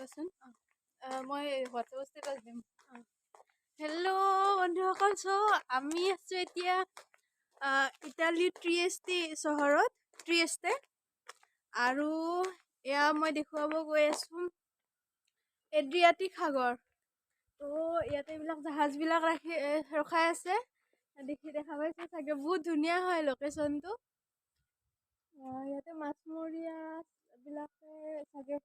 দেচোন। মই হোৱাটছএপত ষ্টেটাছ দিম। হেল্ল' বন্ধুসকল, চ' আমি আছোঁ এতিয়া ইটালীৰ ট্ৰিয়েষ্টি চহৰত, ট্ৰিয়েষ্টে। আৰু এয়া মই দেখুৱাব গৈ আছোঁ এড্ৰিয়াটিক সাগৰ। তো ইয়াতে এইবিলাক জাহাজবিলাক ৰখাই আছে, দেখা পাইছে চাগে, বহুত ধুনীয়া হয় লোকেশ্যনটো। ইয়াতে মাছমৰীয়াবিলাকে চাগে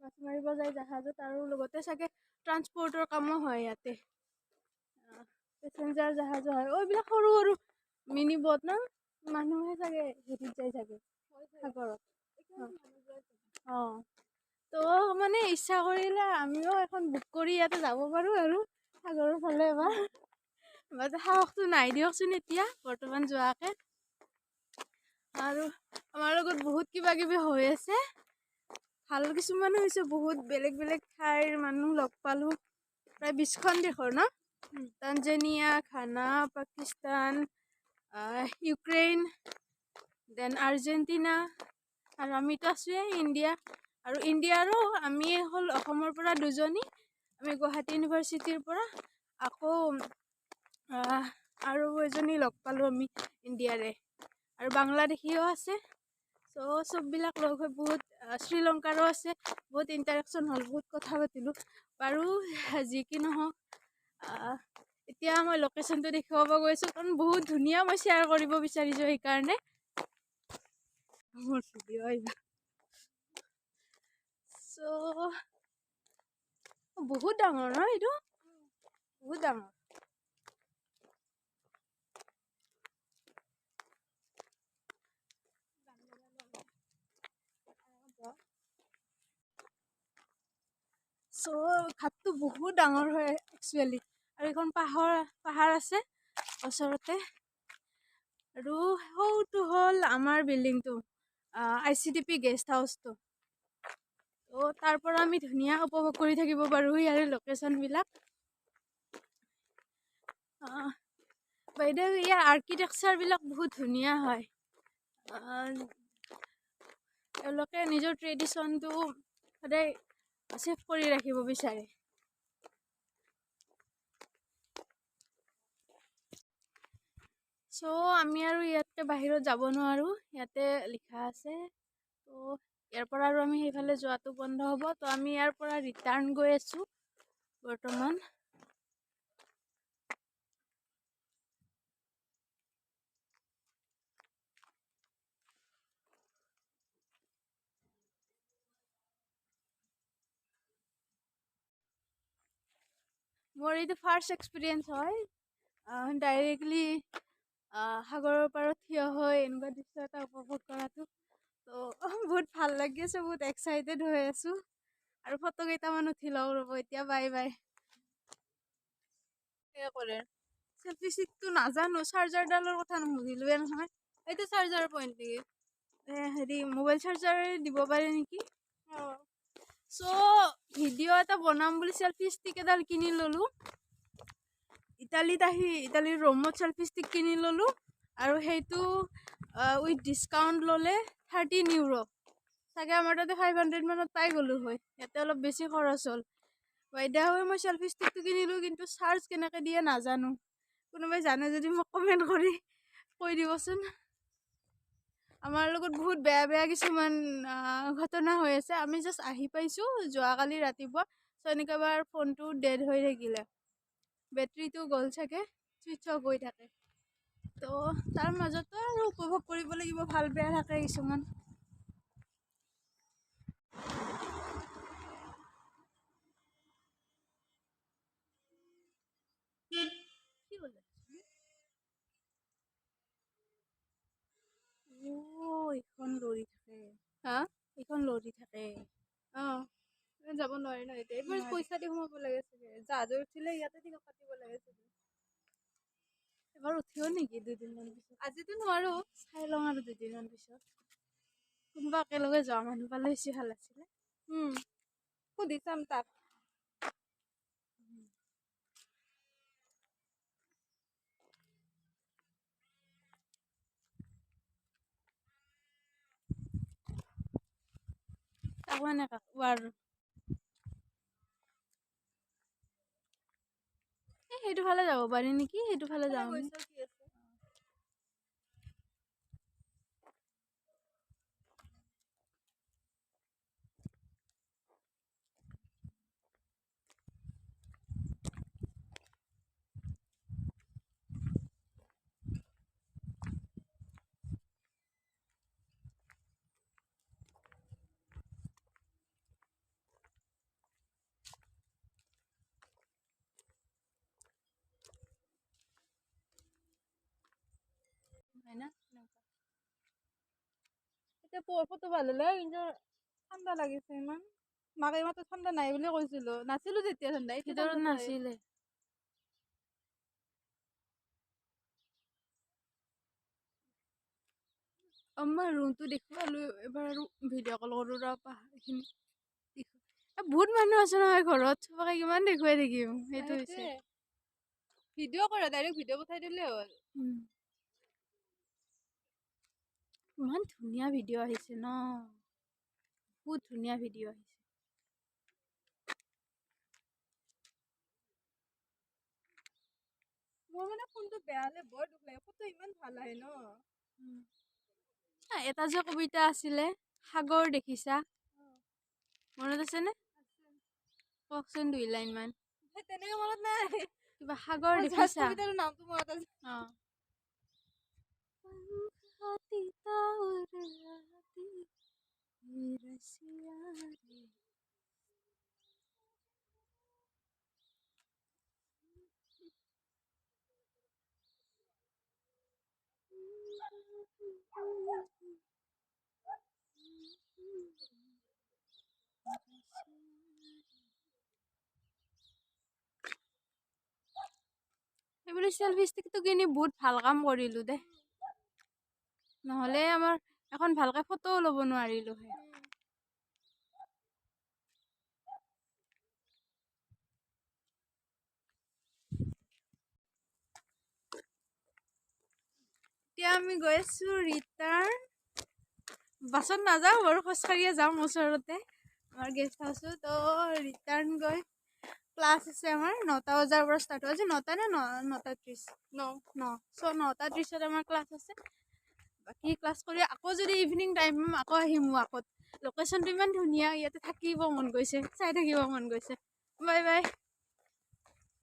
মাছ মাৰিব যায় জাহাজত, আৰু লগতে চাগে ট্ৰান্সপৰ্টৰ কামো হয় ইয়াতে, পেচেঞ্জাৰ জাহাজো হয়। অ' এইবিলাক সৰু সৰু মিনি বট ন, মানুহে চাগে হেৰিত যায় চাগে সাগৰত। অঁ, তো মানে ইচ্ছা কৰিলে আমিও এখন বুক কৰি ইয়াতে যাব পাৰোঁ আৰু সাগৰৰ ফালে এবাৰ। বাট সাহসটো নাই দিয়কচোন এতিয়া বৰ্তমান যোৱাকৈ। আৰু আমাৰ লগত বহুত কিবা কিবি হৈ আছে, ভাল কিছুমানো হৈছে, বহুত বেলেগ বেলেগ ঠাইৰ মানুহ লগ পালোঁ, প্ৰায় 20খন দেশৰ ন, Tanzania, Ghana, Pakistan, Ukraine, then Argentina, আৰু আমিতো আছোঁৱেই ইণ্ডিয়া। আৰু ইণ্ডিয়াৰো আমি হ'ল অসমৰ পৰা দুজনী, আমি গুৱাহাটী ইউনিভাৰ্চিটিৰ পৰা, আকৌ আৰু এজনী লগ পালোঁ আমি ইণ্ডিয়াৰে, আৰু বাংলাদেশীও আছে। চ' চববিলাক লগ হৈ বহুত, শ্ৰীলংকাৰো আছে, বহুত ইণ্টাৰেকশ্যন হ'ল, বহুত কথা পাতিলোঁ। বাৰু যি কি নহওক, এতিয়া মই লোকেশ্যনটো দেখুৱাব গৈছোঁ, কাৰণ বহুত ধুনীয়া, মই শ্বেয়াৰ কৰিব বিচাৰিছোঁ সেইকাৰণে। মোৰ ভিডিঅ' আহিবা। চ' বহুত ডাঙৰ ন এইটো, বহুত ডাঙৰ। চ' ঘাটটো বহুত ডাঙৰ হয় একচুৱেলি, আৰু এইখন পাহাৰ আছে ওচৰতে। আৰু সৌটো হ'ল আমাৰ বিল্ডিংটো, ICDP guest হাউচটো। ত' তাৰ পৰা আমি ধুনীয়া উপভোগ কৰি থাকিব পাৰোঁ ইয়াৰে লোকেশ্যনবিলাক। বাইদেউ ইয়াৰ আৰ্কিটেকচাৰবিলাক বহুত ধুনীয়া হয়। তেওঁলোকে নিজৰ ট্ৰেডিশ্যনটো সদায় ছেভ কৰি ৰাখিব বিচাৰে। চ' আমি আৰু ইয়াতকৈ বাহিৰত যাব নোৱাৰোঁ, ইয়াতে লিখা আছে। ত' ইয়াৰ পৰা আৰু আমি সেইফালে যোৱাটো বন্ধ হ'ব। ত' আমি ইয়াৰ পৰা ৰিটাৰ্ণ গৈ আছোঁ বৰ্তমান। মোৰ এইটো ফাৰ্ষ্ট এক্সপিৰিয়েঞ্চ হয়, ডাইৰেক্টলি সাগৰৰ পাৰত থিয় হৈ এনেকুৱা দৃশ্য এটা উপভোগ কৰাটো। ত' বহুত ভাল লাগি আছে, বহুত এক্সাইটেড হৈ আছোঁ। আৰু ফটো কেইটামান উঠি লওঁ ৰ'ব এতিয়া। Bye bye. কৰে চেল্ফি ষ্টিকটো নাজানো, চাৰ্জাৰডালৰ কথা নুসুধিলোৱে নহয়। এইটো চাৰ্জাৰ পইণ্ট নেকি? হেৰি মোবাইল চাৰ্জাৰে দিব পাৰে নেকি? চ' ভিডিঅ' এটা বনাম বুলি চেল্ফি ষ্টিক এডাল কিনি ল'লোঁ। ইটালীত আহি ইটালীৰ ৰোমত চেল্ফি ষ্টিক কিনি ল'লোঁ, আৰু সেইটো উইথ ডিছকাউণ্ট ল'লে 13 ইউৰ', চাগে আমাৰ তাতে 500 মানত পাই গ'লোঁ হয়। ইয়াতে অলপ বেছি খৰচ হ'ল। বাইদেউ হৈ মই চেল্ফি ষ্টিকটো কিনিলোঁ, কিন্তু চাৰ্জ কেনেকৈ দিয়ে নাজানো। কোনোবাই জানে যদি মোক কমেণ্ট কৰি কৈ দিবচোন। আমাৰ লগত বহুত বেয়া বেয়া কিছুমান ঘটনা হৈ আছে। আমি জাষ্ট আহি পাইছোঁ যোৱাকালি ৰাতিপুৱা। চ' এনেকুৱা এবাৰ ফোনটো ডেড হৈ থাকিলে, বেটেৰীটো গ'ল চাগে, চুইচ অফ হৈ থাকে। তো তাৰ মাজতো আৰু উপভোগ কৰিব লাগিব, ভাল বেয়া থাকে কিছুমান। কি বোলে? অ' এইখন লৰি থাকে। হা? এইখন লৰি থাকে। অঁ, যাব নোৱাৰি ন এতিয়া। এইবোৰ পইচা দি সোমাব লাগে চাগে। জাহাজত উঠিলে ইয়াতে টিকট কাটিব লাগে চাগে। এবাৰ উঠিও নেকি দুদিনমান পিছত? আজিতো নোৱাৰোঁ। চাই লওঁ আৰু দুদিনমান পিছত। কোনোবা একেলগে যোৱা মানুহ পালে বেছি ভাল আছিলে। সুধি চাম তাক। তাক মানে ৱাৰ সেইটো ফালে যাব পাৰি নেকি, সেইটো ফালে যাওঁ আমি। গৈছ কি আছে। হয় না? এতিয়া ফটো ভাল হ'লে, কিন্তু ঠাণ্ডা লাগিছে ইমান। মাক এইমাত্ৰ ঠাণ্ডা নাই বুলি কৈছিলো, নাছিলো তেতিয়া ঠাণ্ডা, এতিয়া ভিতৰত ঠাণ্ডা নাই। নাছিলে। আমাৰ ৰুমটো দেখুৱালো, এবাৰ আৰু ভিডিঅ' কল কৰোঁ ৰ। পাহাৰখিনি বহুত মানুহ আছে নহয় ঘৰত, চবকে কিমান দেখুৱাই থাকিম, সেইটো হৈছে। ভিডিঅ' কৰা, ডাইৰেক্ট ভিডিঅ' পঠাই দিলে হ'ল। ইমান ধুনীয়া ভিডিঅ' আহিছে ন, বহুত ধুনীয়া ভিডিঅ' আহিছে। মোৰ মানে ফোনটো বেয়া হ'লে বৰ দুখ লাগে, ফটো ইমান ভাল আহে ন। এটা যে কবিতা আছিলে, সাগৰ দেখিছা, মনত আছেনে? কওকচোন দুই লাইন মান। তেনেকে মনত নাই। কিবা সাগৰ জাষ্ট দেখিছা। কবিতাটোৰ নামটো মনত আছে। অঁ। সেইবুলি চেলফি ষ্টিকটো কিনি বহুত ভাল কাম কৰিলোঁ দে, নহ'লে আমাৰ এখন ভালকে ফটোও ল'ব নোৱাৰিলোঁ হয়। এতিয়া আমি গৈ আছোঁ ৰিটাৰ্ণ, বাছত নাযাওঁ বাৰু, খোজকাঢ়িয়ে যাম, ওচৰতে আমাৰ গেষ্ট হাউচো। তো ৰিটাৰ্ণ গৈ ক্লাছ আছে আমাৰ 9টা বজাৰ পৰা ষ্টাৰ্ট হয় আজি, 9টা নে 9:30? ন। ন। চ' 9:30ত আমাৰ ক্লাছ আছে। বাকী ক্লাছ কৰি আকৌ যদি ইভিনিং টাইম আকৌ আহিম ৱাকত। লোকেশ্যনটো ইমান ধুনীয়া, ইয়াতে থাকিব মন গৈছে, চাই থাকিব মন গৈছে। Bye bye.